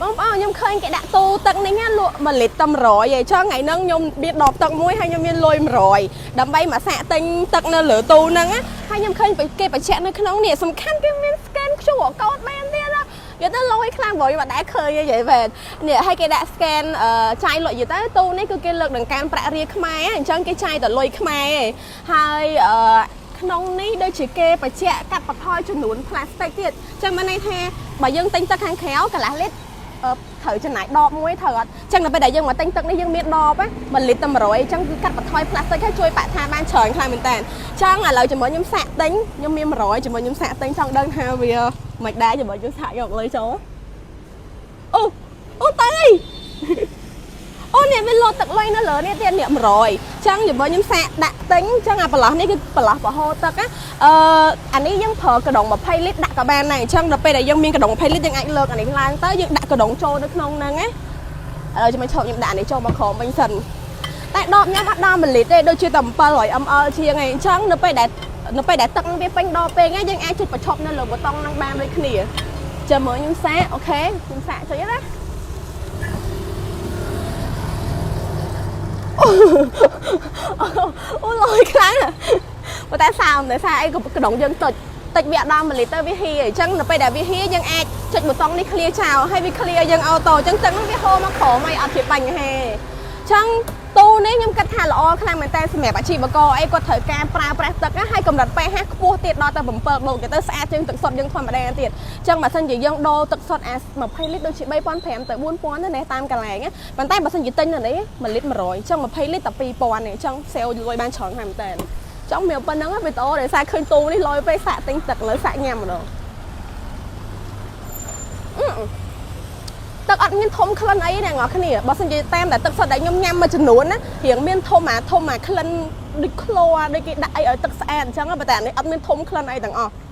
បងប្អូនខ្ញុំឃើញគេដាក់ទូទឹកនេះណាលក់1លីត្រតែ100ឯងចង់ថ្ងៃហ្នឹងខ្ញុំមានដបទឹកមួយហើយខ្ញុំមានលុយ100ដើម្បីមកសាកទិញទឹកនៅលើទូហ្នឹងណាហើយខ្ញុំឃើញគេបញ្ជាក់នៅក្នុងនេះសំខាន់គេមាន scan QR code បានទៀតណានិយាយទៅលុយខ្លាំងព្រោះខ្ញុំអត់ដែលឃើញទេនិយាយមែននេះហើយគេដាក់ scan ចាយលុយនិយាយទៅទូនេះគឺគេលើកដង្កើងប្រាក់រៀលខ្មែរអញ្ចឹងគេចាយតែលុយខ្មែរឯងហើយក្នុងនេះដូចជាគេបញ្ជាក់កាត់បន្ថយចំនួនផ្លាស្ទិកទៀតចឹងមានន័យថាបើយើងទិញទឹកខាងក្រៅកន្លះលីត្រត្រូវចំណាយដបមួយត្រូវអត់ចឹងដល់ពេលដែលយើងមកទិញទឹកនេះយើងមានដបណា1លីត្រតែ100អញ្ចឹងគឺកាត់បន្ថយផ្លាស្ទិកហើយជួយបរិស្ថានបានច្រើនខ្លាំងមែនតើចឹងឥឡូវជាមួយខ្ញុំសាកទិញខ្ញុំមាន100ជាមួយខ្ញុំសាកទិញចង់ដឹងថាវាមិនដែរជាមួយខ្ញុំសាកយកលុយចូលអូអូទៅអី អូនេះវាលោតទឹកលុយនៅលើនេះទៀតនេះ100ចឹងជាមួយខ្ញុំសាកដាក់ទិញចឹងអាប្រឡោះនេះគឺប្រឡោះបង្ហូរទឹកណាអានេះយើងប្រើកដុង20លីត្រដាក់ក៏បានដែរអញ្ចឹងដល់ពេលដែលយើងមានកដុង20លីត្រយើងអាចលើកអានេះឡើងទៅយើងដាក់កដុងចូលនៅក្នុងហ្នឹងណាឥឡូវចាំឈប់ខ្ញុំដាក់អានេះចូលមកក្រោមវិញសិនតែដបញ៉ាំអត់ដល់1លីត្រទេដូចជាតែ700 ml ជាងឯងអញ្ចឹងនៅពេលដែលទឹកវាពេញដបពេកហ្នឹងយើងអាចចុចបញ្ឈប់នៅលើប៊ូតុងហ្នឹងបានដូចគ្នាចាំមើលខ្ញុំសាក OK ខ្ញុំសាកចុចណា អូលយខ្លាំងណាស់ប៉ុន្តែសើមតែសារអីក៏កដុងយើងចុចតិចវាអត់ដល់1លីត្រទៅវាហៀអញ្ចឹងនៅពេលដែលវាហៀយើងអាចចុចប៊ូតុងនេះ clear ចោលហើយវា clear យើង auto អញ្ចឹងទឹកហ្នឹងវាហូរមកក្រោមហើយអត់ជាបញ្ហាអញ្ចឹងទូនេះខ្ញុំគិតថាល្អខ្លាំងមែនតើសម្រាប់អាជីវករអីគាត់ត្រូវការប្រើប្រាស់ទឹកណាហើយកម្រិត pH ខ្ពស់ទៀតដល់ទៅ7បូកទៅស្អាតជាងទឹកសុទ្ធយើងធម្មតាទៀតអញ្ចឹងបើសិនជាយើងដូរទឹកសុទ្ធអា20លីត្រដូចជា3500ទៅ4000ទៅណាតាមកន្លែងណាប៉ុន្តែបើសិនជាទិញនៅនេះ1លីត្រ100អញ្ចឹង20លីត្រតែ2000ទេអញ្ចឹង save លុយបានច្រើនខ្លាំងមែនតើចង់មានប៉ុណ្្នឹងវីដេអូដែលសារឃើញទូនេះលយពេកសាកទិញទឹកលើសាកញ៉ាំម្ដងអឺទឹកអត់មានធំក្លិនអីទេអ្នកនរគ្នាបើសិនជាតាមតែទឹកសុទ្ធដែលខ្ញុំញ៉ាំមួយចំនួនណារៀងមានធំអាធំអាក្លិនដូចក្ល័រដូចគេដាក់អីឲ្យទឹកស្អាតអញ្ចឹងប៉ុន្តែអានេះអត់មានធំក្លិនអីទាំងអស់។